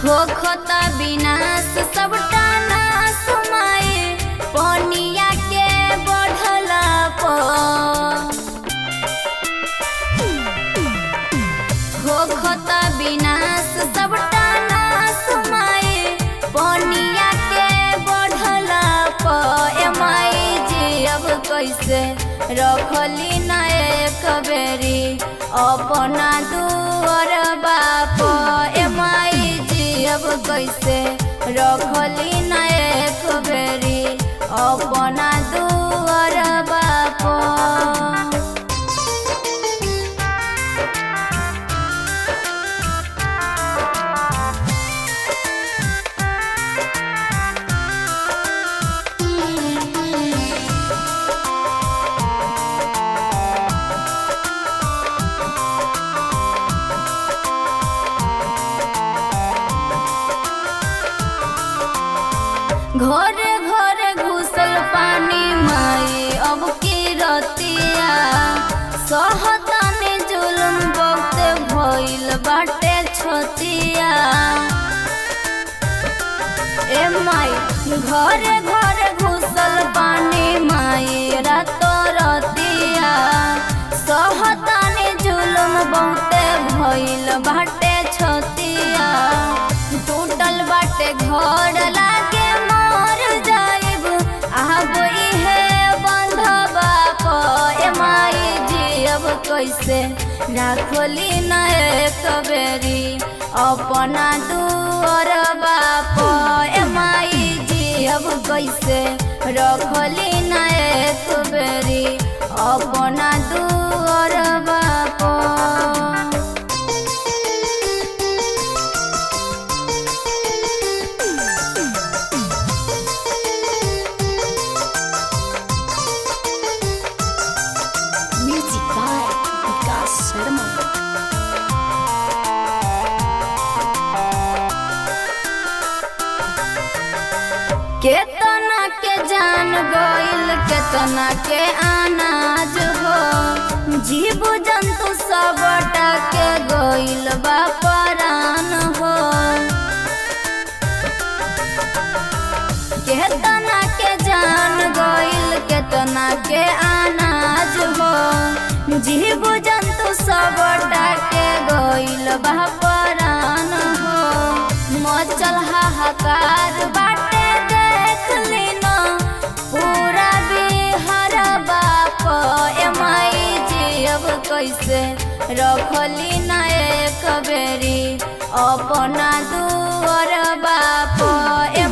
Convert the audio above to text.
होखता विनाश सबटा नाश माए पनिया के बढ़ला पर। होखता विनाश सबटा नाश माए पनिया के बढ़ला पर। ए माई जी अब कैसे रखली ना एक बेरी अपना दुआर बाप। ए माई जी अब कैसे रखली ना एक बेरी अपना दुआर बाप। घरे घरे घुसल पानी माई अब की रतिया सहतानी जुलम बहुते भइल बाटे छतिया। ए माई घरे घरे घुसल पानी माई रातो रतिया सहतानी जुलम बहुते भइल बाटे छतिया। टूटल बाटे घर लागे मर जाइब आब इहे बंधबा प। ए माई जी अब कैसे राखली ना एक बेरी अपना दुआर बाप। ए माई जी अब कैसे रखली ना एक बेरी अपना दुआर बाप। Music by Vikas Sharma. केतना के जान गइल केतना के अनाज हो जीव जंतु सबटा के गइल बा परान हो। केतना के जान गइल केतना के अनाज हो जीव जंतु सबटा के गइल बा परान हो। मचल हाहाकार बाटे देख लेना पूरा बिहार बाप। ए माई जी अब कैसे रखली ना एक बेरी अपना दुआर बाप। ए